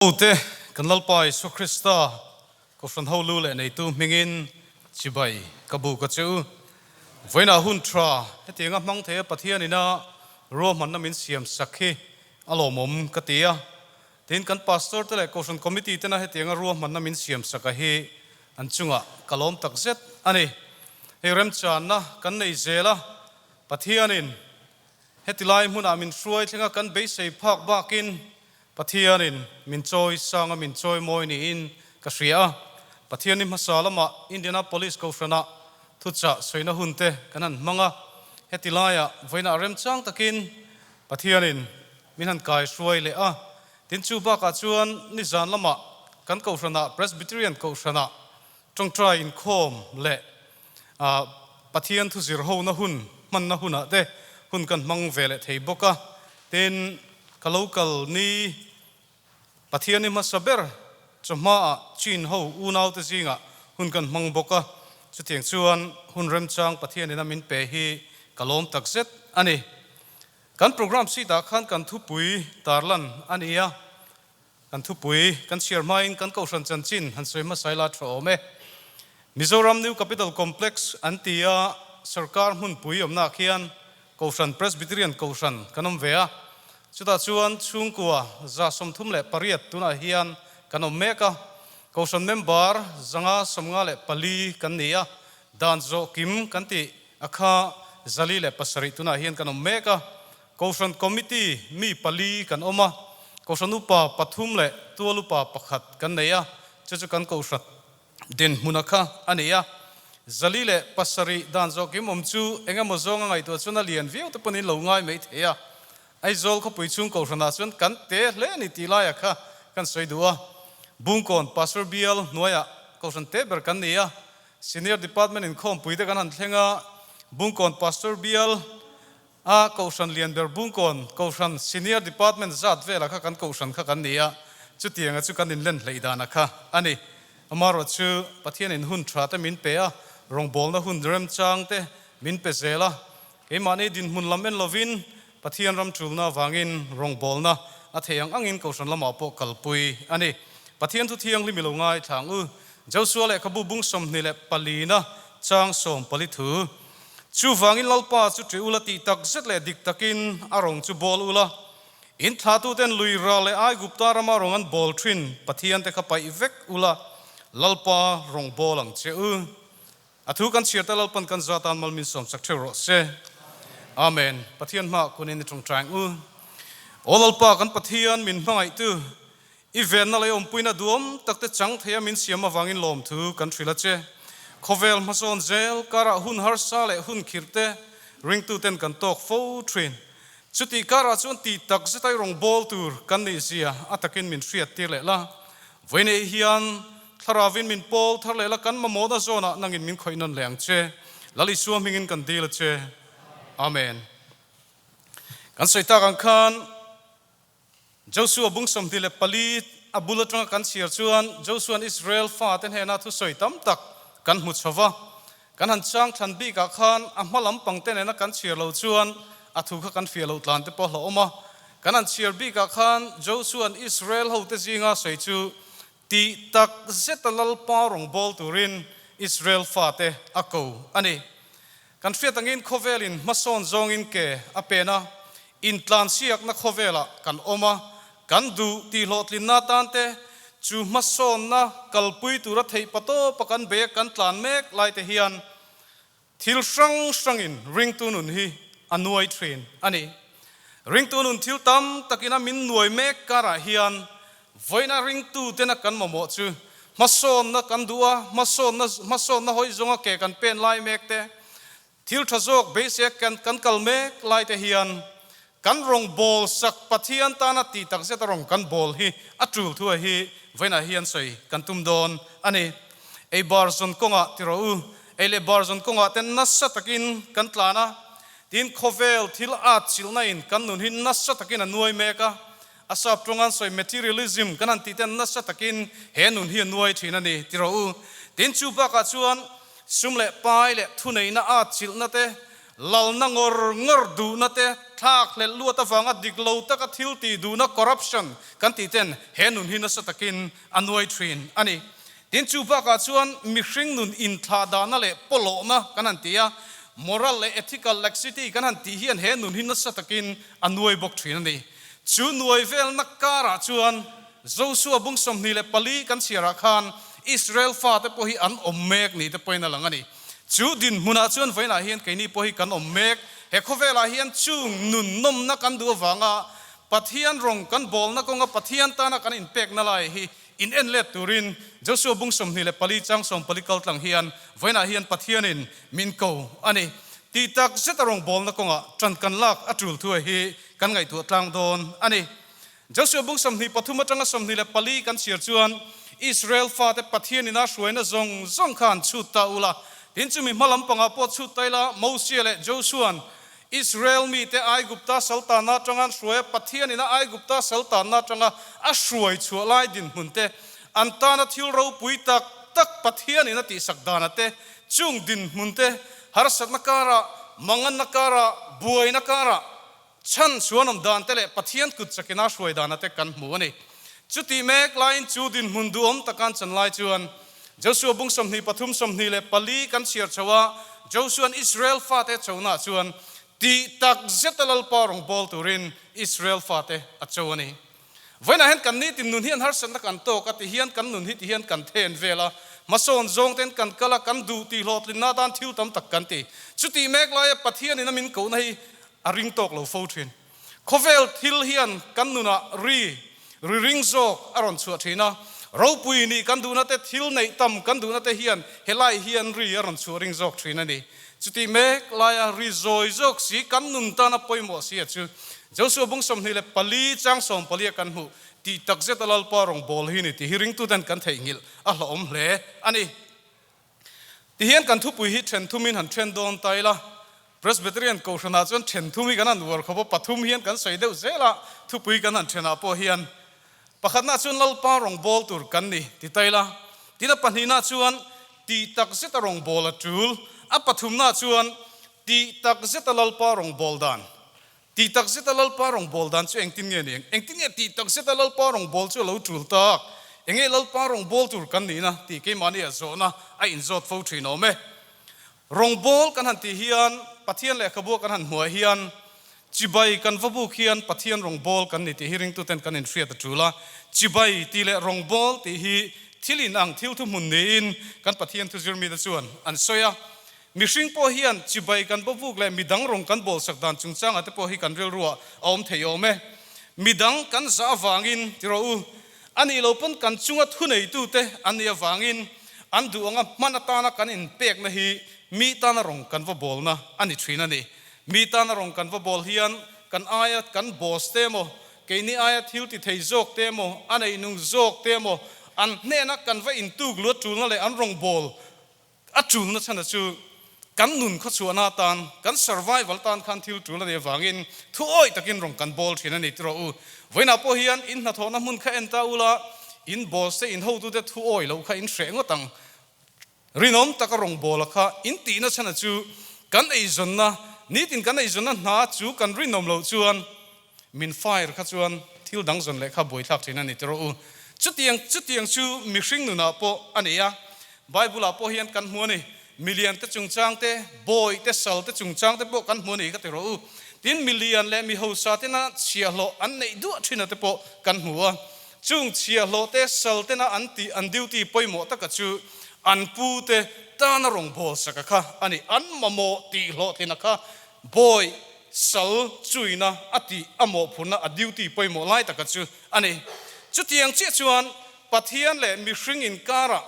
Ute, kan Lalpa Isua Krista Kohhran ho lu leh neitu hmingin chibai ka buk a che u. Vawiinah hun tha hetianga hmang theia Pathian ina ruahmanna min siam sak hi a lawmawm ka ti a. Tin, kan Pastor te leh Kohhran Committee tena hetianga ruahmanna min siam sak a hi an chungah ka lawm tak zet a ni. Hei remchanna kan nei zel a, Pathianin Heti lai hmunah min hruai thlenga kan beisei phak bakin Pathianin min chawi sanga min chawi mawi niin ka hria a. Pathianni hmasa lamah Indianapolis Kohhranah thuchah sawina hunte kan han hmang a. Heti laiah vawiinah remchang takin Pathianin min han kai hruai leh a. Tin chu bakah chuan nizan lamah kan Kohhranah Presbyterian Kohhranah Tawngtai inkhawm leh Pathian thuzir hona hun hmanna hunah te hun kan hmang ve leh thei bawk a. Tin, ka lo kal ni Pathian i hmasa ber chawhmaah Chin ho unaute zingah hun kan hmang bawk a. Chutiang chuan hun remchang Pathianin a min pe hi ka lawm takzet a ni. Kan program sheet ah khan kan thupui tarlan a ni a. Kan thupui kan chhiar hmain kan Kohhran chanchin han sawi hmasa ila tha awm e. Mizoram New Capital Complex an ti a, sorkar hmunpui awmnaah khian Kohhran Presbyterian Kohhran kan awm ve a. Chutah chuan chhungkua 38 tunah hian kan awm mek a. Kohhran member 554 kan ni a, dan zawh kim kan tih a kha 407 tunah hian kan awm mek a. Kohhran Committee mi pali kan awm a, Kohhran upa pathum leh tual upa pakhat kan nei a, chu chu kan Kohhran dinhmuna kha a ni a. 407 dan zawh kim awm chu eng emaw zawnga ngaihtuah chuan a lian viau te pawhin lo ngai mai thei a. Aizawl khawpui chhung Kohhranah chuan kan te hle a ni tih laiah kha kan sawi duh a. Bungkawn Pastor Bial hnuaiah Kohhran te ber kan ni a, Senior Department inkhawmpui te kan han thleng a, Bungkawn Pastor Bial A Kohhran lian ber Bungkawn Kohhran Senior Department zat velah kha kan Kohhran kha kan ni a, chutianga chu kan inlen hleih dana kha a ni. Amaherawh chu Pathianin hun tha te min pe a, rawngbawlna hun remchang te min pe zel a, keimahni dinhmun lam en lovin Pathian ram tulna avangin rawngbawlna a theih ang angin Kohhran lamah pawh kalpui a ni. Pathian thu thianghlim i lo ngaithla ang u. Josua lehkhabu bung 24 na chang 14 thu. Chuvangin Lalpa chu ṭih ula tih tak zet leh dik takin a rawng chu bawl ula, in thlahtuten lui ral leh Aigupta rama rawng an bawl ṭhin Pathian te kha paih vek ula, Lalpa rawng bawl ang che u. A thu kan chhiar te Lalpan kan za tan mal min sawmsak ṭheuh rawh se. Amen. Pathian hmaah kunin i ṭawngṭai ang u. Aw Lalpa kan Pathian min hmangaihtu, I venna leh awmpuina duam takte chang theia min siam avangin lawmthu kan hrilh a che. Khawvel hmasawn zel karah hun harsa leh hun khirhte ringtuten kan tawk fo thin. Chutih karah chuan tih tak zetai rawng bawl tur kan nih zia a takin min hriat tir leh la. Vawiinei hian Thlaravin min pawl thar leh la kan mamawhna zawnah nangin min khawih nawn leh ang che. Lal Isua hmingin kan dil a che. Amen. Kan sawi tak ang khan. Josua bung 24 a bul atanga kan chhiar chuan Josua'n Israel fate hnena thusawi tam tak kan hmu chho va. Kan han chang thlan bikah khan a hma lampang te nena kan chhiar lo chuan a thu kha kan fiah loh tlan te pawh hlauhawm a. Kan han chhiar bikah khan Josua'n Israel hote zinga sawi chu tih tak zeta Lalpa rawngbâwl turin Israel fate a ko a ni. Kan hriat angin khawvelin hmasawn zawngin ke a pen a, intlansiakna khawvelah kan awm a, kan duh tihhlawhtlinna atan te chu hmasawnna kalpui tura theih patawpa kan bei a kan tlan mek laite hian Thil hrang hrangin ringtu nun hi a nuai thin a ni. Ringtu nun thil tam takin a min nuai mek karah hian vawiina ringtu tena kan mamawh chu hmasawnna kan duh a, hmasawnna hmasawnna hawi zawnga ke kan pen lai mek te, thil tha zawk beisei kan kan kal mek lai te hian kan rawng bawl sak Pathian tana tih tak zeta rawng kan bawl hi a tul thu a hi vawiinah hian sawi kan tum dawn a ni. Ei bar zawn kawngah ti rawh u, ei leh bar zawn kawngah te nasa takin kan tlan a, tin khawvel thil at chilhna in kan nun hi nasa takin a nuai mek a, a sap tawng an sawi materialism kan han tih ten nasa takin he nun hi a nuai thin a ni ti rawh u. Tin chu bakah chuan sum leh pai leh thuneihna at chilhna te. lalna ngawr ngawr duhna te, thlak hlelh luat avanga dik lo taka thil tih duhna, corruption, kan tih ten he nun hi nasa takin a nuai thin a ni. Tin, chu bakah chuan mihring nun inthlah dahna leh pawlawhna kan han ti a, moral leh ethical laxity kan han tih hian he nun hi nasa takin a nuai bawk thin a ni. Chu nuai velna karah chuan Josua bung 24 kan chhiarah khan Israel fate pawh hi an awm mek ni te pawhin a lang a ni. Chu dinhmunah chuan vawiinah hian keini pawh hi kan awm mek. He khawvelah hian chung nun nawmna kan duh avanga Pathian rawng kan bawlna kawnga Pathian tana kan inpekna lai hi in en let turin Josua bung 24 chang 14 kal tlang hian vawiinah hian Pathianin min ko a ni. Tih tak zeta rawng bawlna kawngah ṭan kan lak a ṭul thu hi kan ngaihtuah tlang dawn a ni. Josua bung 23 atanga 24 kan chhiar chuan Israel fate Pathianin a hruaina zawng zawng kha an chhut ta ula. Tin, chumi hma lampangah pawh chhut ta ila, Mosia leh Josua'n Israel mite Aigupta saltanna atanga an hruai a, Pathianin a Aigupta saltanna atanga a hruai chhuah lai dinhmun te, an tana thil ropui tak tak Pathianin a tihsak dana te, chung dinhmun te, harsatna karah, manganna karah, buaina karah, Chhan chuan awm dan te leh Pathian kut chakina hruai dana te kan hmu a ni. Chutih mek laiin chu dinhmun duhawm taka an chan lai chuan Josua bung 23 24 kan chhiar chho a, Josua'n Israel fate a chonaah chuan tih tak zeta Lalpa rawn bawl turin Israel fate a cho a ni. Vawiinah hian kan nitin nun hian harsatna kan tawk a, tihian kan nun hi tihian kan then vel a, hmasawn zawng ten kan kal a, kan duh tih hlawhtlinna atan thil tam tak kan ti. Chutih mek laia Pathianin a min kohna hi a ring tawk lo fo thin. Khawvel thil hian kan nunah ri ri ring zawk a rawn chhuah thin a, ropui nih kan duhna te, thil neih tam kan duhna te hian helai hian ri a rawn chhuah ring zawk thin a ni. Chutih mek laia ri zawi zawk si kan nun tana pawimawh si a chu Josua bung 24 chang 14 a kan hmuh tih takzet a Lalpa rawngbâwl hi ni tih hi ringtuten kan theihnghilh a hlauhawm hle a ni. Tihian kan thupui hi then thumin han then dawn ta ila, Presbyterian Kohhranah chuan then thum hi kan han uar khawp a, pathum hian kan sawi deuh zel a, thupui kan han thenah pawh hian pakhatna chuan Lalpa rawngbâwl tur kan ni ti ta ila, tin a pahnihna chuan tih tak zeta rawngbâwl a tul, a pathumna chuan tih tak zeta Lalpa rawngbâwl dan Tih tak zeta Lalpa rawngbâwl dan chu engtin nge ni ang? Engtin nge tih tak zeta Lalpa rawngbâwl chu a lo tul tak? Enge Lalpa rawngbâwl tur kan nihna tih keimahni ah zawhna a inzawt fo thin awm e. Rawngbâwl kan han tih hian, Pathian lehkhabu kan han hmuah hian, chibai kan va buk hian Pathian rawngbâwl kan ni tih hi ringtuten kan inhriat a tul a. Chibai tih leh rawngbâwl tih hi thil inang, thil thuhmun niin kan Pathian thuzirmite chuan an sawi a. Mihring pawh hian chibai kan bawvuk leh midang rawng kan bawlsak dan chungchangah te pawh hi kan rilruah a awm thei awm e. Midang kan zah avangin ti rawh u, a nih lo pawn kan chunga thuneitute an nih avangin an duh anga hman atana kan inpekna hi mi tana rawng kan va bawlna a ni thin a ni. Mi tana rawng kan va bawl hian kan aia kan boss te emaw, keini aia thil ti thei zawk te emaw, a neihnung zawk te emaw an hnena kan va intuk luat tulna leh an rawng bawl A tulna chhan a chu kan nun khawchhuahna atan, kan survival atan khan thil tul a nih avangin thu awih takin rawn kan bawl thin a ni tiraw u. Vawiinah pawh hian in hnathawhna hmun kha en ta ula, in boss te, in hotute thu awih loh kha in hreh ngawt ang. Rinawm taka rawn bawla kha in tihna chhan a chu kan eizawnna, nitin kan eizawnna hna chu kan rinawm loh chuan min fire kha chuan thil dang zawn leh kha buaithlak thin a ni tiraw u. Chutiang chutiang chu mihring nunah pawh a ni a, Bible ah pawh hian kan hmu a ni. Milian te chungchang te, bawi te, sal te chungchang te pawh kan hmu a ni ka ti rawh u. Tin, milian leh mi hausa tena chhiahhlawh an neih duah thin a te pawh kan hmu a. Chung chhiahhlawh te, sal tena an tih an duty pawimawh taka chu an pu te tana rawngbâwl saka kha a ni. An mamawh tih hlawhtlina kha Bawi sal chuina a tih a mawhphurhna a duty pawimawh lai taka chu a ni. Chutiang chiah chuan Pathian leh mihring inkarah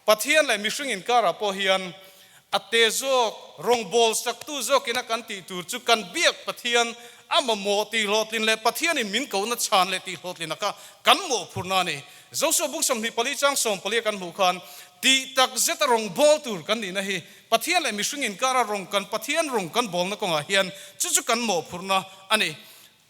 Pathian leh mihring inkarah pawh hian a te zawk, rawngbâwl saktu zawkina kan tih tur chu kan biak Pathian a mamawh tih hlawhtlin leh Pathianin min kohna chhan leh tih hlawhtlina kha kan mawhphurhna a ni. Josua bung 24 chang 14 a kan hmuh khan tih tak zeta rawngbâwl tur kan nihna hi Pathian leh mihring inkara rawng kan Pathian rawng kan bawlna kawngah hian chu chu kan mawhphurhna a ni.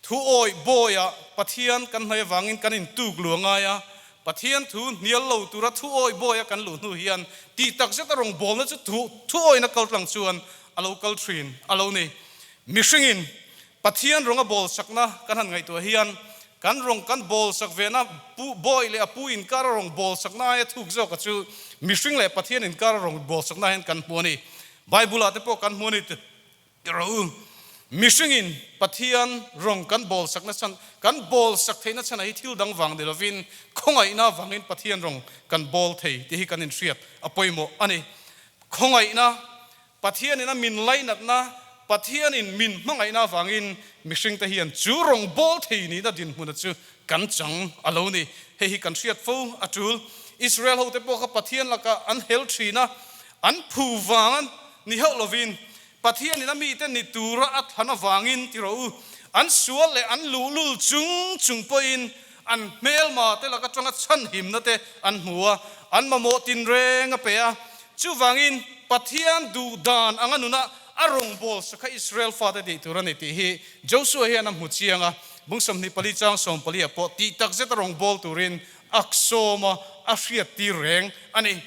Thu awih bawiah Pathian kan hnaih avangin kan intuk lu a ngai a, Pathian thu hnial lo tura thu awih bawia kan luh hnu hian tih tak zeta rawng bawlna chu thu awihna kaltlang chuan a lo kal thin a lo ni. Mihringin Pathian rawng a bawl sakna kan han ngaihtuah hian kan rawng kan bawl sak vena pu bawi leh a pu inkar a rawng bawl sakna aia thuk zawka chu mihring leh Pathian inkar a rawng bawl sakna hian kan hmu a ni. Bible ah te pawh kan hmu a ni. Ti rawh u, mihringin Pathian rawng kan bawl sakna chhan, kan bawl sak theihna chhanah hi thil dang vang ni lovin khawngaihna vangin Pathian rawng kan bawl thei tih hi kan inhriat a pawimawh a ni. Khawngaihna, Pathianin a min lainatna, Pathianin min hmangaihna avangin mihringte hian chu rawng bawl thei nihna dinhmuna chu kan chang a lo ni. Hei hi kan hriat fo a tul. Israel hote pawh kha Pathian lakah an hel thin a, an phu vang a ni hauh lovin Pathianin a mite ni tura a thlan avangin ti rawh u, an sual leh an luhlul chung chung pawhin an hmelma te lak atanga chhanhimna te an hmu a, an mamawh tinreng a pe a. Chuvangin Pathian duh dan anga nuna a rawngbâwl sakha Israel fate tih tur a ni tih hi Josua hian a hmu chiang a, bung 24 chang 14 ah pawh tih takzet a rawngbâwl turin a sawm a, a hriattir reng a ni.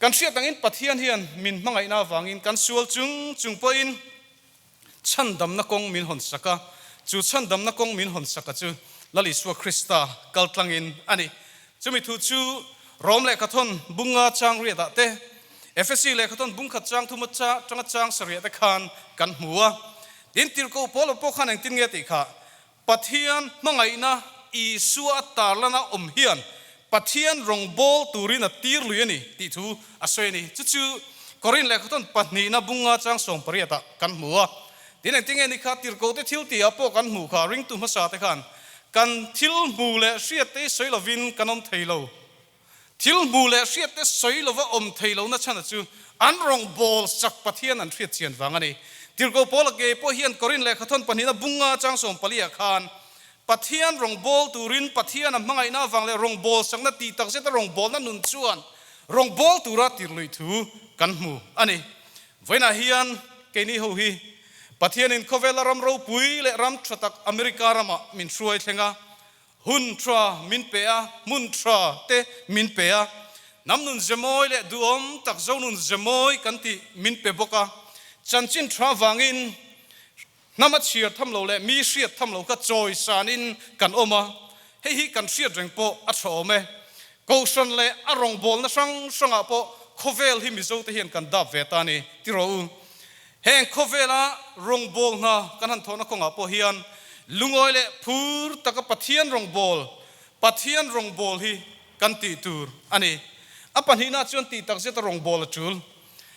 Kan hriat angin Pathian hian min hmangaihna avangin kan sual chung chung pawhin chhandamna kawng min hawn sak a, chu chhandamna kawng min hawn sak a chu Lal Isua Krista kal tlangin a ni. Chumi thu chu Rom lehkhathawn bunga chang riatah te, Efesi lehkhathawn bungkhat chang thuma tanga chang sarih te khan kan hmu a. Tin, Tirhkoh Paula pawh khan engtin nge tih kha Pathian hmangaihna Isua a tarlana awm hian Pathian rawngbâwl turin a tir lui a ni tih thu a sawi a ni. Chu chu Korin lehkhathawn pahnihna bunga chang sawmpariatah kan hmu a. Tin, engtin nge ni kha tirhkohte thil tihah pawh kan hmuh kha ringtu hmasa te khan kan thil hmu leh hriatte hi sawi lovin kan awm thei lo. Thil hmu leh hriatte sawi lova awm thei lohna chhana chu an rawngbâwl sak Pathian an hriat chian vang a ni. Tirhkoh Paula ngei pawh hian Korin lehkhathawn pahnihna bunga chang 14 ah khan Pathian rawngbâwl turin Pathian a hmangaihna avang leh rawngbâwl sakna tih tak zeta rawngbâwlna nun chuan rawngbâwl tura tirhluih thu kan hmu a ni. Vawiinah hian keini ho hi Pathianin khawvela ram ropui leh ram tha tak America ramah min hruai thleng a, Hun tha min pe a, hmun tha te min pe a, hnam nun ze mawi leh duhawm tak zo nun ze mawi kan tih min pe bawk a. Chanchin tha vangin hnam a chhiar tham lo leh mi hriat tham lo kha chawi sanin kan awm a, hei hi kan hriat reng pawh a tha awm e. Kohhran leh a rawngbawlna hrang hrangah pawh khawvel hi Mizote hian kan dap ve ta a ni ti rawh u. Heng khawvela rawngbâwl hna kan han thawhna kawngah pawh hian lungawi leh phur taka Pathian rawngbâwl, Pathian rawngbâwl hi kan tih tur a ni. A pahnihna chuan tih takzeta rawngbâwl a ṭul.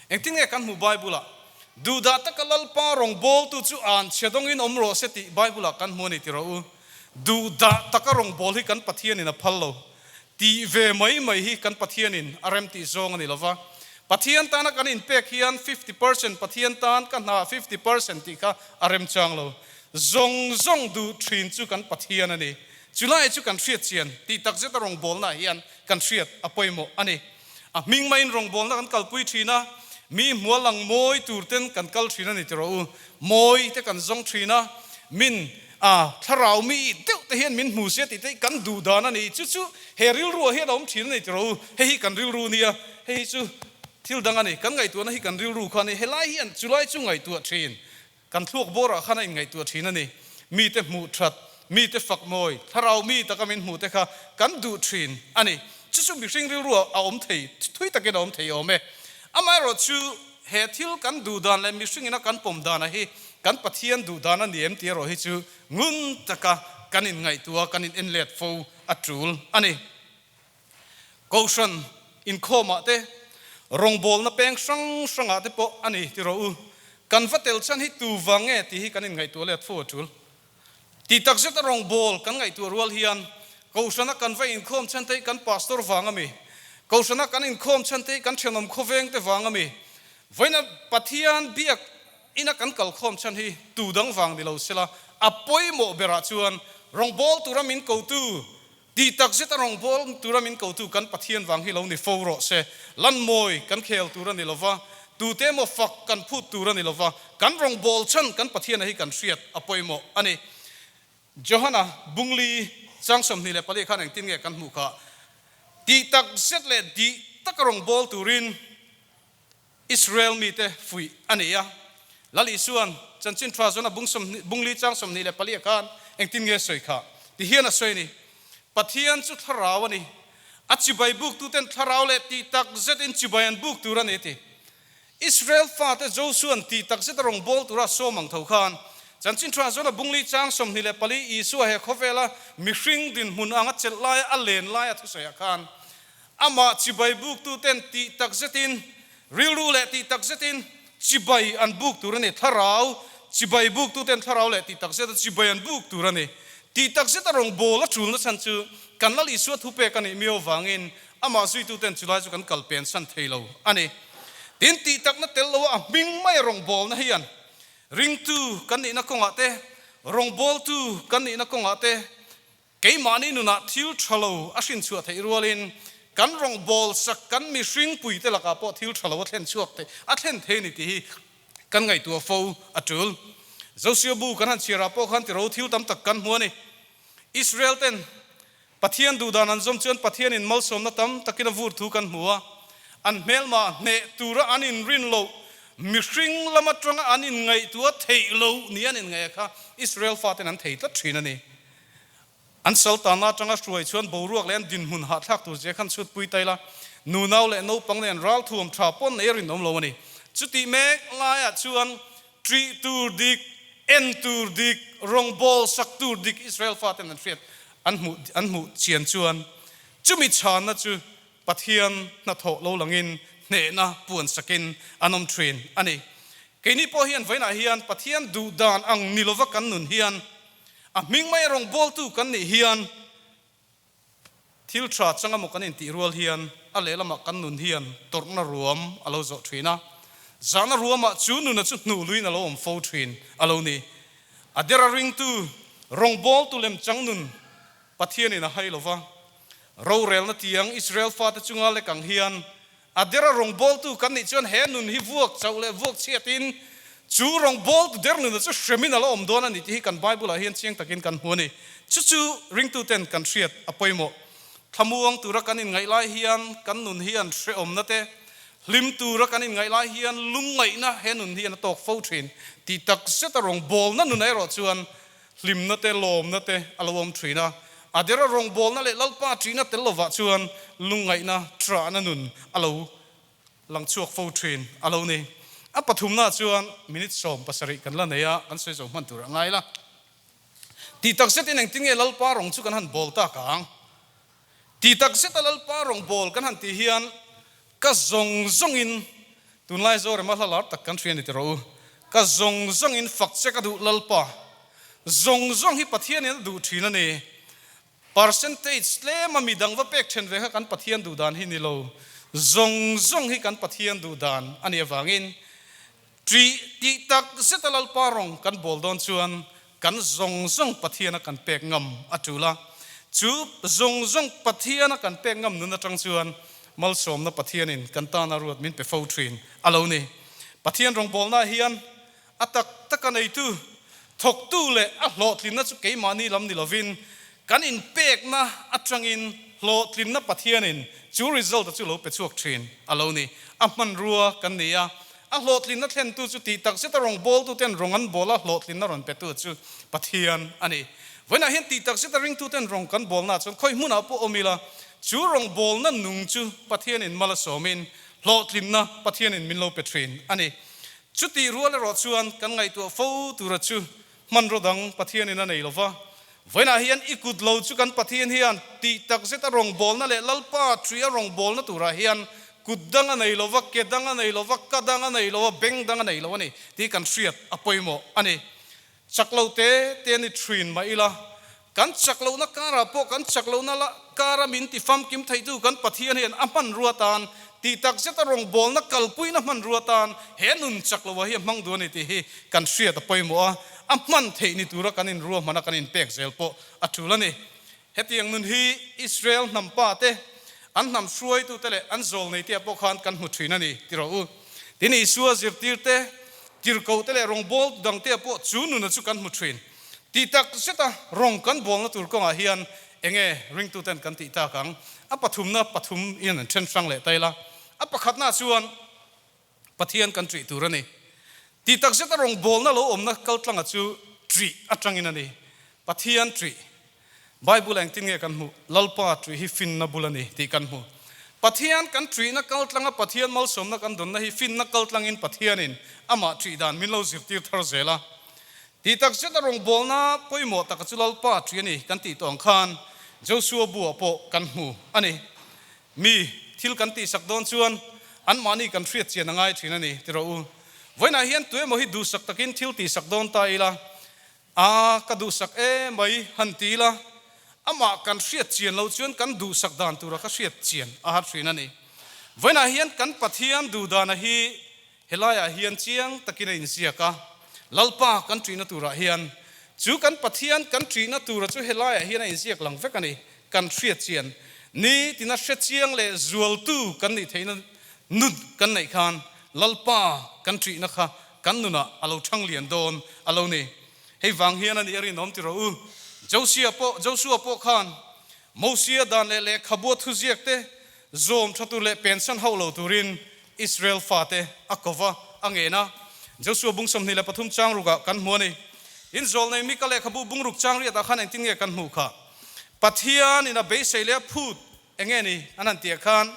Engtin nge kan hmuh Bible-ah? Duhdah taka Lalpa rawngbâwltu chu an chhia dawngin awm rawh se tih Bible-ah kan hmu a ni ti rawh u. Duhdah taka rawngbâwl hi kan Pathianin a phal lo. Tih ve mai mai hi kan Pathianin a rem tih zawng a ni lova. Pathian tana kan inpek hian 50% Pathian tan ka hna 50% tih kha a rem chang lo. Zawng zawng duh thin chu kan Pathian a ni. Chulai chu kan hriat chian tih takzeta rawngbawlnaah hian kan hriat a pawimawh a ni. A hming maiin rawngbawlna kan kalpui thin a, mi hmual ang mawi tur ten kan kal thin a ni ti rawh u. Mawi te kan zawng thin a, min a thlarau mi deuh te hian min hmu sia tih te hi kan duh dan a ni. Chu chu he rilruah hian a awm thin a ni ti rawh u. Hei hi kan rilru nia, hei hi chu thil dang a ni. Kan ngaihtuahna hi kan rilru kha a ni. Helai hian chulai chu ngaihtuah thin. Kan thluak bawrah khan a inngaihtuah thin a ni. Mite hmuh that, mite fak mawi, thlarau mi taka min hmuh te kha kan duh thin a ni. Chu chu mihring rilruah a awm thei, thui takin a awm thei awm e. Amaherawhchu he thil kan duh dan leh mihringin a kan pawm dana hi kan Pathian duh dan a ni em tih erawh hi chu ngun taka kan inngaihtuah, kan in enlet fo a tul a ni. Kohhran inkhawmah te, rawngbawlna peng hrang hrangah te pawh a ni ti rawh u. Kan va tel chhan hi tu vang nge tih hi kan inngaihtuah let fo a tul. Tih takzet a rawngbâwl kan ngaihtuah rual hian Kohhrana kan va inkhawm chhan te hi kan pastor vang a mi? Kohhrana kan inkhawm chhan te hi kan thenawm khawveng te vang a mi? Vawiina Pathian biak ina kan kalkhawm chhan hi tu dang vang ni lo sela, a pawimawh berah chuan rawngbâwl tura min kotu Tih tak zet a rawngbâwl tura min kotu kan Pathian vang hi lo ni fo rawh se. Lanmawi kan khel tur a ni lo va, tute emaw fak kan phut tur a ni lo va, kan rawngbâwl chhan kan Pathiana hi kan hriat a pawimawh a ni. Johana Bungli chang 24 khan engtin nge kan hmuh khah? Tih tak zet leh dih taka rawngbâwl turin. Israel mite fuih a ni a. Lal Isua'n chanchin tha zawn a bung 20, bung li chang 24 ah khan engtin nge a sawi kha? Ti hian a sawi a ni, Pathian chu thlarau a ni, a chibai buktuten thlarau leh tih tak zetin chibai an buk tur a ni a ti. Israel fate Josua'n tih tak zeta rawngbâwl tura sawm ang tho khan, chanchin tha zawn a bung li chang 24 Isua he khawvela mihring dinhmun anga chelh laia a len laia thusawiah khan Amah chibai buktuten tih tak zetin, rilru leh tih tak zetin chibai an buk tur a ni. Thlarau chibai buktuten thlarau leh tih tak zeta chibai an buk tur a ni. Tih tak zeta rawngbâwl a ṭulna chhan chu kan Lal Isua thupek a nih miau avangin amah zuituten chulai chu kan kal pensan thei lo a ni. Tin, tih takna tel loa a hming maia rawngbâwlna hian ringtu kan nihna kawngah te, rawngbâwltu kan nihna kawngah te, Keimahni nunah thil tha lo a hrin chhuah theih rualin kan rawngbâwl sak kan mihring puite lakah pawh thil tha lo a thlen chhuak theih a thlen thei a ni tih hi kan ngaihtuah fo a tul. Joshua bu kan han chhiarah pawh khan tiro thil tam tak kan hmu a ni. Israel ten Pathian duhdan an zawm chuan Pathianin malsawmna tam takin a vur thu kan hmu a, an hmelma hneh tura an inrin loh mihring lam atanga an inngaihtuah theih loh ni an inngaih a kha Israel faten an thei tlat thin a ni. An saltana atanga hruai chuan boruak leh an dinhmun hahthlak tur zia khan chhutpui ta ila, nunau leh naupang nen ralthuam tha pawn nei a rinawm lo a ni. Chutih mek laiah chuan ṭih tur dik, en tur dik, rawngbâwl sak tur dik Israel faten an hriat an hmuh an hmuh chian chuan chumi chhanna chu Pathian hnathawh lo langin hnehna puan sakin an awm ṭhin a ni. Keini pawh hian vawiinah hian Pathian duhdan ang ni lova kan nun hian A hming mai rawngbawltu kan nih hian thil tha chang emaw kan intih rual hian a lehlamah kan nun hian tawrhna ruam a lo zawh thin a, zahna ruamah chu nuna chu hnuh luiin a lo awm fo thin a lo ni. A dera ringtu rawngbawltu lemchang nun Pathianin a hai lova, rorelna tiang Israel fate chunga lek ang hian A dera rawngbawltu kan nih chuan he nun hi vuak chauh leh vuak chhiatin chu rawngbawltu der nuna chu hremin a la awm dawn a ni tih hi kan Bible-ah hian chiang takin kan hmu a ni. Chu chu ringtuten kan hriat a pawimawh. Thlamuang tura kan inngaih lai hian kan nun hian hrehawmna te, hlim tura kan inngaih lai hian lungngaihna he nun hian a tawk fo thin tih tak zeta rawngbawlna nunah erawh chuan Hlimna te, lawmna te a lo awm thin a, a dera rawngbawlna leh Lalpa ṭihna tel lovah chuan lungngaihna, ṭahna nun a lo lang chhuak fo thin a lo ni. A pathumnaah chuan minute 17 kan la nei a, kan sawi zo hman tur a ngai la. Tih tak zetin engtin nge Lalpa rawng chu kan han bawl tak ang? Tih tak zeta Lalpa rawng bawl kan han tih hian ka zawng zawngin, tunlai Zorema hla lar tak kan hria ni ti rawh u, ka zawng zawngin fak che ka duh Lalpa. Zawng zawng hi Pathianin a duh thin a ni. Percentage tlema mi dang va pek then ve kha kan Pathian duh dan hi ni lo. Zawng zawng hi kan Pathian duh dan a nih avangin Ṭih tih tak zeta Lalpa rawng kan bawl dawn chuan kan zawng zawng Pathiana kan pek ngam a ṭul a. Chu zawng zawng Pathiana kan pek ngam nun aṭang chuan malsawmna Pathianin kan tana ruat min pe fo ṭhin a lo ni. Pathian rawngbawlnaah hian a tak taka neitu, thawktu leh a hlawhtlinna chu keimahni lam ni lovin kan inpekna aṭangin hlawhtlinna Pathianin chu result-a chu lo pe chhuak ṭhin a lo ni. A hmanrua kan ni a, A hlawhtlinna thlentu chu tih tak zeta rawngbawltuten rawng an bawl a, hlawhtlinna rawn petu chu Pathian a ni. Vawiinah hian tih tak zeta ringtuten rawng kan bawlnaah chuan khawi hmunah pawh awm ila, chu rawngbawlna nung chu Pathianin mal a sawmin hlawhtlinna Pathianin min lo pe thin a ni. Chutih rual erawh chuan kan ngaihtuah fo tura chu Hmanraw dang Pathianin a nei lo va, vawiinah hian i kut lo chu kan Pathian hian tih tak zeta rawngbawlna leh Lalpa ṭuia rawngbawlna turah hian kut dang a nei lo va, ke dang a nei lo va, ka dang a nei lo va, beng dang a nei lo a ni tih kan hriat a pawimawh a ni. Chak lo te te a ni ṭhin mah ila, kan chak lohna karah pawh kan chak lohna la kara min ti famkim theitu kan Pathian hian a hmanrua tan tih tak zeta rawngbawlna kalpuina hmanrua tan he nun chak loa hi a hmang duh a ni tih hi kan hriat a pawimawh a, a hman theih ni tura kan inruahmana kan inpek zel pawh a tul a ni. Hetiang nun hi Israel hnam pa te, an hnam hruaitute leh an zawlneite ah pawh khan kan hmu thin a ni ti rawh u. Tin, Isua zirtirte, tirhkohte leh rawngbawltu dangte ah pawh chu nuna chu kan hmu thin. Tih tak zeta rawng kan bawlna tur kawngah hian enge ringtuten kan tih tak ang? A pathumna pathum in an then hrang leh ta ila. A pakhatna chuan. Pathian kan ṭih tur a ni. Tih tak zeta rawngbawlna lo awmna kaltlanga chu ṭih aṭangin a ni. Pathian ṭih. Bible engtin nge kan hmuh? Lalpa ṭih hi finna bul a ni tih kan hmu. Pathian kan ṭihna kaltlanga Pathian malsawmna kan dawnna hi finna kaltlangin Pathianin amah ṭih dan min lo zirtir thar zel a. Tih tak zeta rawngbawlna pawimawh taka chu Lalpa ṭih a ni kan tih tawh ang khan Joshua buah pawh kan hmu a ni. Mi thil kan tihsak dawn chuan anmahni kan hriat chian a ngai thin a ni ti rawh u. Vawiinah hian tuemaw hi duhsak takin thil tihsak dawn ta ila, A, ka duhsak e mai han ti ila, amah kan hriat chian lo chuan kan duhsak dan tura ka hriat chian a har thin a ni. Vawiinah hian kan Pathian duhdana hi Helaiah hian chiang takin a inziak a, Lalpa kan ṭihna turah hian chu kan Pathian kan ṭihna tura chu helaiah hian a inziak lang vek a ni. Kan hriat chian ni tina hre chiang leh zualtu kan nih theihna nun kan neih khan Lalpa kan ṭihna kha kan nunah a lo ṭhang lian dawn a lo ni. Hei vang hian a nih a rinawm ti rawh u. Josia pawh Joshua pawh khan Mosia dan leh lehkhabua thuziak te zawm ṭha tur leh pensan hauh lo turin Israel fate a ko va, a ngen a. Joshua bung 23 chang rukah kan hmu a ni. In zawl nei Mika lehkhabu bung ruk chang riatah khan engtin nge kan hmuh kha? Pathianin a beisei leh a phut eng nge ni? An han tih khan,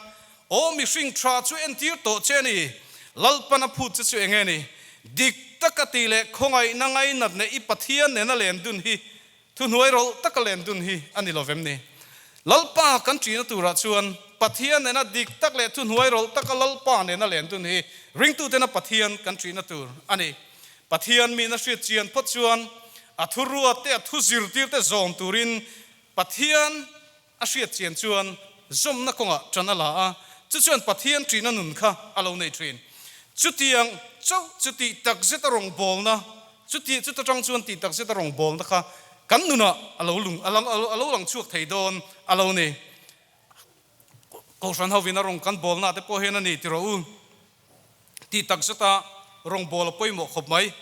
Aw mihring tha chu entir tawh che a ni, Lalpan a phut che chu eng nge ni? Dik taka tih leh khawngaihna ngainat leh i Pathian nena len dun hi Thuhnuai rawlh taka len dun hi a ni lovem ni? Lalpa kan ṭihna turah chuan Pathian nena dik tak leh thuhnuai rawlh taka Lalpa nena len dun hi ringtutena Pathian kan ṭihna tur a ni. Pathian mihna hriat chian phawt chuan a thurua te a thu zirtirte zawm turin Pathian a hriat chian chuan zawmna kawngah ṭan a la a, chu chuan Pathian ṭihna nun kha a lo nei ṭhin. Chutiang chauh chu tih takzeta rawngbawlna, chuti chuta ṭang chuan tih takzeta rawngbawlna kha kan nunah a lo lung a lo lang chhuak thei dawn a lo ni. Kohhran hovin a rawng kan bawlna te pawh hian a ni ti rawh u. Tih takzeta rawngbâwl a pawimawh khawp mai.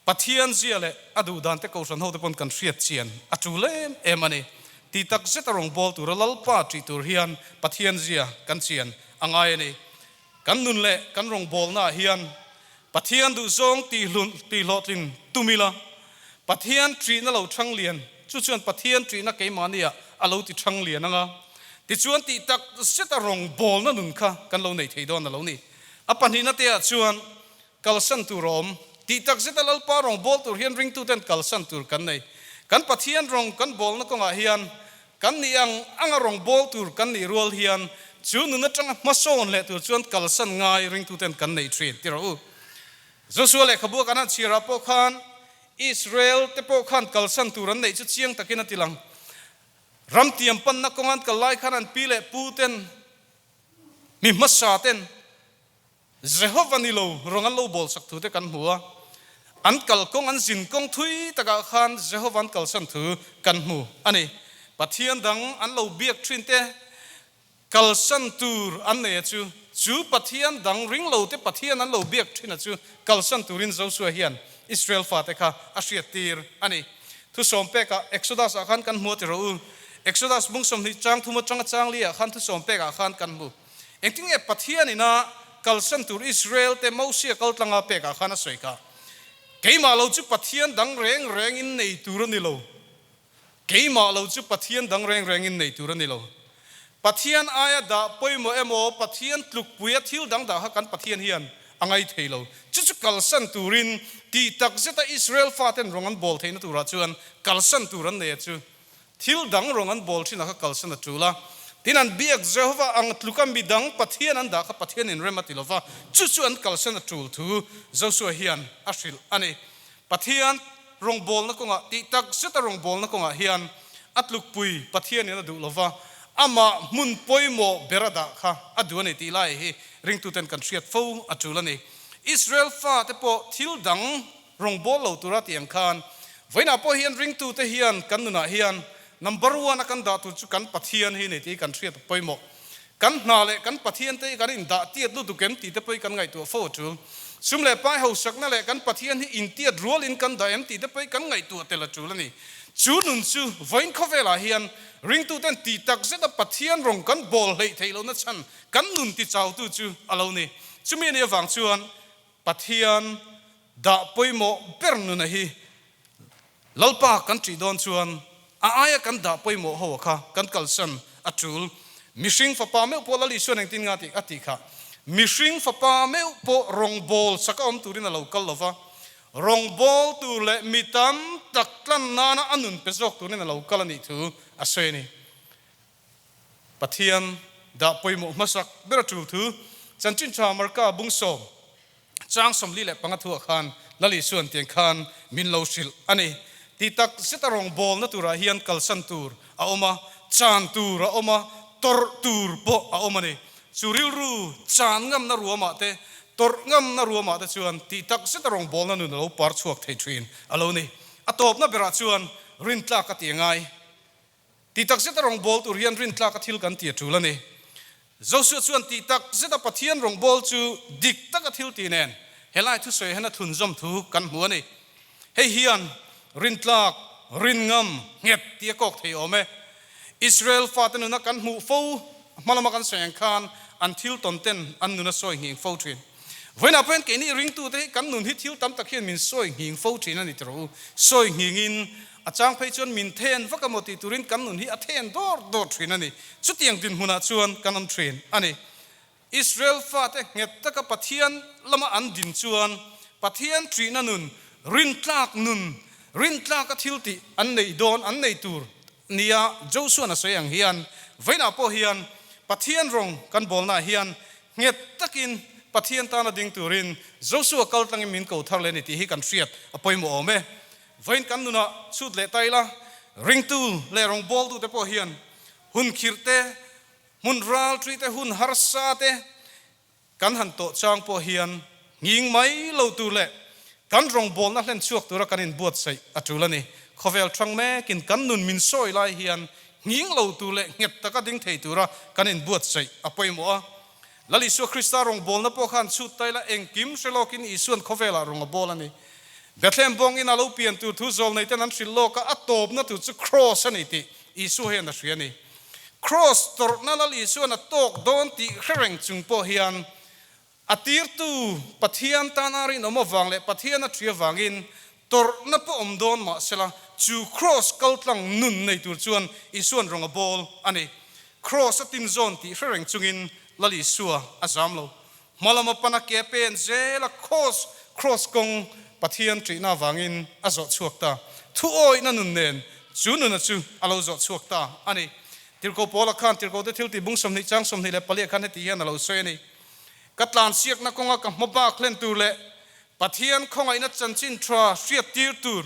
Pathian zia leh a duhdan te kohhran hote pawn kan hriat chian a ṭul em em a ni. Tih takzeta rawngbâwl tura Lalpa ṭih tur hian Pathian zia kan chian a ngai a ni. Kan nun leh kan rawngbâwlnaah hian Pathian duhzawng tihhlawhtlin tum ila, Pathian ṭihna lo ṭhang lian, chu chuan Pathian ṭihna keimahniah a lo ti ṭhang lian ang a, tichuan tih tak zeta rawngbâwlna nun kha kan lo nei thei dawn a lo ni. A pahnihna te ah chuan kalsan tur a awm. Tih tak zeta Lalpa rawng bawl tur hian ringtuten kalsan tur kan nei. Kan Pathian rawng kan bawlna kawngah hian kan nih ang anga rawng bawl tur kan nih rual hian chu nun atanga hmasawn leh tur chuan kalsan ngai ringtuten kan nei thin ti rawh u. Joshua lehkhabu kan han chhiarah pawh khan Israel te pawh khan kalsan tur an neih chu chiang takin a ti lang. Ram tiam panna kawng an kal lai khan an pi leh pu ten Mi hmasa ten Jehova ni lo rawng an lo bawl sak thu te kan hmu a, an kal kawng an zin kawng thui takah khan Jehova an kalsan thu kan hmu a ni. Pathian dang an lo biak thin te kalsan tur an nei a chu, chu Pathian dang ring lo te Pathian an lo biak thin a chu kalsan turin Joshua hian Israel fate kha a hriat tir a ni. Thusawm pekah Exodus ah khan kan hmu a ti rawh u. Exodus bung 20 chang thum atanga chang li ah khan thusawm pekah khan kan hmu. Engtin nge Pathian ina kalsan tur Israel te Mosia kal tlanga pekah khan a sawi kha, Keimah lo chu Pathian dang reng reng in nei tur a ni lo. Keimah lo chu Pathian dang reng reng in nei tur a ni lo. Pathian aia dah pawimawh emaw Pathian tlukpuia thil dang dah kha kan Pathian hian a ngai thei lo. Chu chu kalsan turin tih takzeta Israel faten rawng an bawl theihna turah chuan kalsan tur an nei a chu. Thil dang rawng an bawl thin a kha kalsan a tul a. Tin, an biak Jehovah ang tluka mi dang Pathian an dah kha Pathian inrem a ti lo va, chu chu an kalsan a tul thu Joshua hian a hrilh a ni. Pathian rawngbawlna kawngah tih takzeta rawngbawlna kawngah hian a tlukpui Pathianin a duh lo va, amah hmun pawimawh ber a dah kha a duh a ni tih lai hi ringtuten kan hriat fo a tul a ni. Israel fate pawh thil dang Rawngbâwl lo tura tih ang khan vawiinah pawh hian ringtute hian kan nunah hian number one a kan dah tur chu kan Pathian hi ni tih kan hriat a pawimawh. Kan hna leh kan Pathian te hi kan indah tiat lutuk em tih te pawh hi kan ngaihtuah fo a tul. Sum leh pai hausakna leh kan Pathian hi intiat rualin kan dah em tih te pawh hi kan ngaihtuah tel a tul a ni. Chu nun chu vawiin khawvelah hian ringtuten tih tak zeta Pathian rawng kan bawl hleih theih lohna chhan kan nun tichautu chu a lo ni. Chumi a nih avang chuan. Pathian dah pawimawh ber nuna hi Lalpa kan ṭih dawn chuan a aia kan dah pawimawh ho kha kan kalsan a ṭul. Mihring fapa meuh pawh Lal Isuan engtin nga tih a tih kha, Mihring fapa meuh pawh rawngbâwl saka awm turin a lo kal lo va, rawngbâwl tur leh mi tam tak tlan nana a nun pe zawk turin a lo kal a nih thu a sawi a ni. Pathian dah pawimawh hmasak ber a tul thu Chanchin Tha Marka bungsawm chang 45 thuah khan Lal Isuan tiang khan min lo hrilh a ni. Ti tak zeta rawngbawlna turah hian kalsan tur a awm a, chan tur a awm a, tawrh tur pawh a awm a ni. Chu rilru chan ngamna ruamah te, tawrh ngamna ruamah te chuan ti tak zeta rawngbawlna nun a lo par chhuak thei thin a lo ni. A tawpna berah chuan rintlak a ti a ngai. Tih tak zeta rawngbâwl tur hian rintlaka thil kan ti a ṭul a ni. Joshua chuan tih tak zeta Pathian rawngbâwl chu dik taka thil tih nen helai thusawi hian a thlunzawm thu kan hmu a ni. Hei hian rintlak, rinngam, nghet tih a kawk thei awm e. Israel fate nuna kan hmuh fo hma lama kan sawi ang khan an thil tawn ten an nun a sawi nghing fo ṭhin. Vawiinah pawhin keini ringtute hi kan nun hi thil tam tak hian min sawi nghing fo ṭhin a ni tiraw u. Sawi nghingin A chang phei chuan min then vak emaw tih turin kan nun hi a then dawr dawr thin a ni. Chutiang dinhmunah chuan kan awm thin a ni. Israel fate nghet taka Pathian lama an din chuan Pathian ṭihna nun, rintlak nun, rintlaka thil tih an nei dawn, an nei tur nia Josuan a sawi ang hian vawiinah pawh hian Pathian rawng kan bawlnaah hian nghet takin Pathian tana ding turin Josua kal tlangin min ko thar leh a ni tih hi kan hriat a pawimawh awm e. Vawiin kan nunah chhut leh ta ila, ringtu leh rawngbawltute pawh hian hun khirh te, hmun ralṭi te, hun harsa te kan han tawh chang pawh hian nghing mai lo tur leh kan rawngbawlna hlen chhuak tura kan inbuatsaih a ṭul a ni. Khawvel ṭhang mekin kan nun min sawi lai hian nghing lo tur leh nghet taka ding thei tura kan inbuatsaih a pawimawh a. Lal Isua Krista rawngbawlna pawh khan chhut ta ila engkim hre lawkin Isuan khawvelah rawng a bawl a ni. Bethlehem bawng ina lo pian tur thu zawl nei ten an hrilh lawk a, a tawpna tur chu Kraws a ni tih Isua hian a hria a ni. Kraws tawrhna Lal Isuan a tawk dawn tih hre reng chung pawh hian a tirtu Pathian tana rinawm avang leh Pathian a ṭhi avangin tawrhna pawh awm dawn mahsela chu Kraws kaltlang nun nei tur chuan Isuan rawng a bawl a ni. Kraws a tin zawn tih hre reng chungin Lal Isua a zam lo. Hma lama pana ke pen zela Kraws, Kraws kawng Pathian ṭihna avangin a zawh chhuak ta. Thu awihna nun nen chu nuna chu a lo zawh chhuak ta a ni. Tirhkoh Paula khan Tirhkohte thiltih bung 20 chang 24 khan heti hian a lo sawi a ni, Ka tlansiakna kawnga ka hma bak hlen tur leh Pathian khawngaihna chanchin tha hriattir tur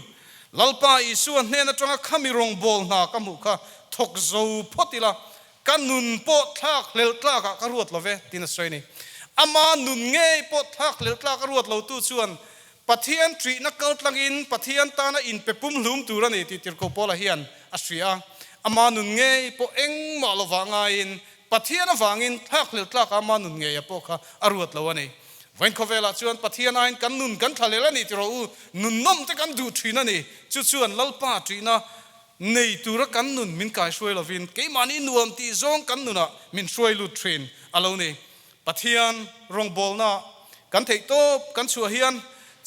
Lalpa Isua hnen atanga khami rawngbâwl hna ka hmuh kha thawk zo phawt ila, ka nun pawh thlak hlelh tlakah ka ruat lo ve, tiin a sawi a ni. Ama nun ngei pawh thlak hlelh tlak a ruat lotu chuan Pathian ṭihna kaltlangin Pathian tana inpe pumhlum tur a ni tih Tirhkoh Paula hian a hria a. Ama nun ngei pawh engmah lovah ngaiin Pathian avangin thlak hlelh tlakah ama nun ngeia pawh kha a ruat lo a ni. Vawiin khawvelah chuan Pathian aiin kan nun kan thla lel a ni tiraw u, nun nawm te kan duh thin a ni. Chu chuan Lalpa ṭihna nei tura kan nun min kaihruai lovin keimahni nuam tih zawng kan nunah min hruai lut thin a lo ni. Pathian rawngbawlna kan theih tawp kan chhuah hian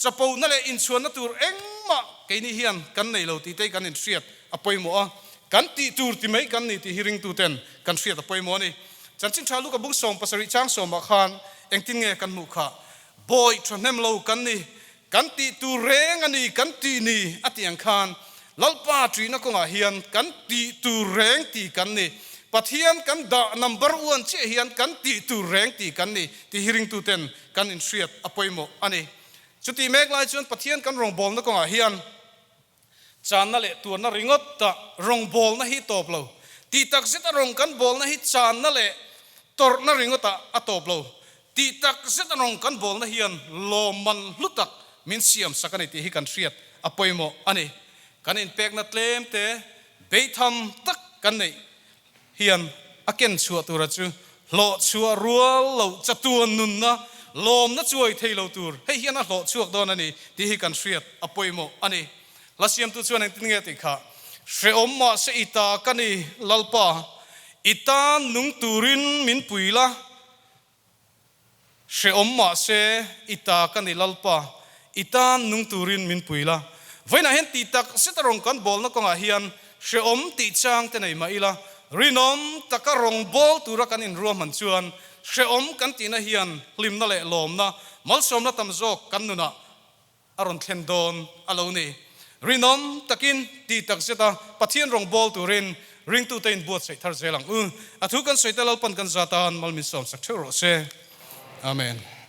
chapona leh inchhuanna tur engmah keini hian kan nei lo tih te kan inhriat a pawimawh a, kan tih tur ti mai kan ni tih hi ringtuten kan hriat a pawimawh a ni. Chanchin tha Luka bung 70 chang sawmah khan engtin nge kan hmuh khah? Bawi thahnem lo kan ni, kan tih tur reng a ni, kan tih ni a tih ang khan Lalpa ṭihna kawngah hian kan tih tur reng ti kan ni. Pathian kan dah number one chiah hian kan tih tur reng ti kan ni tih hi ringtuten kan inhriat a pawimawh a ni. Chutih mek lai chuan Pathian kan rawngbawlna kawngah hian Channa leh tuarna ringawt ta rawngbawlna hi tawp lo. Tih tak zeta rawng kan bawlna hi channa leh tawrhna ringawtah a tawp lo. Tih tak zeta rawng kan bawlna hian lawmman hlu tak min siam sak a ni tih hi kan hriat a pawimawh a ni. Kan inpekna tlem te beitham tak kan neih hian a ken chhuah tura chu hlawh chhuah rual lo chatuan nunna lawmna chuai thei lo tur hei hian a hlawh chhuak dawn a ni tih hi kan hriat a pawimawh a ni. Hla siamtu chuan engtin nge tih kha hrehawm mahse i ta ka ni Lalpa, i tan nung turin min pui la. Hreawm mahse i ta ka ni Lalpa, i tan nung turin min pui la. Vawiinah hian tih tak zeta rawng kan bawlna kawngah hian hreawm tih chang te nei mah ila, rinawm taka rawng bawl tura kan inruahman chuan hreawm kan tihna hian hlimna leh lawmna, malsawmna tam zawk kan nunah a rawn thlen dawn a lo ni. Rinawm takin ti tak zeta Pathian rawng bawl turin ringtute inbuatsaih thar zel ang u. A thu kan sawi te Lalpan kan zat a, Malmin sawmsak theuh rawh se. Amen.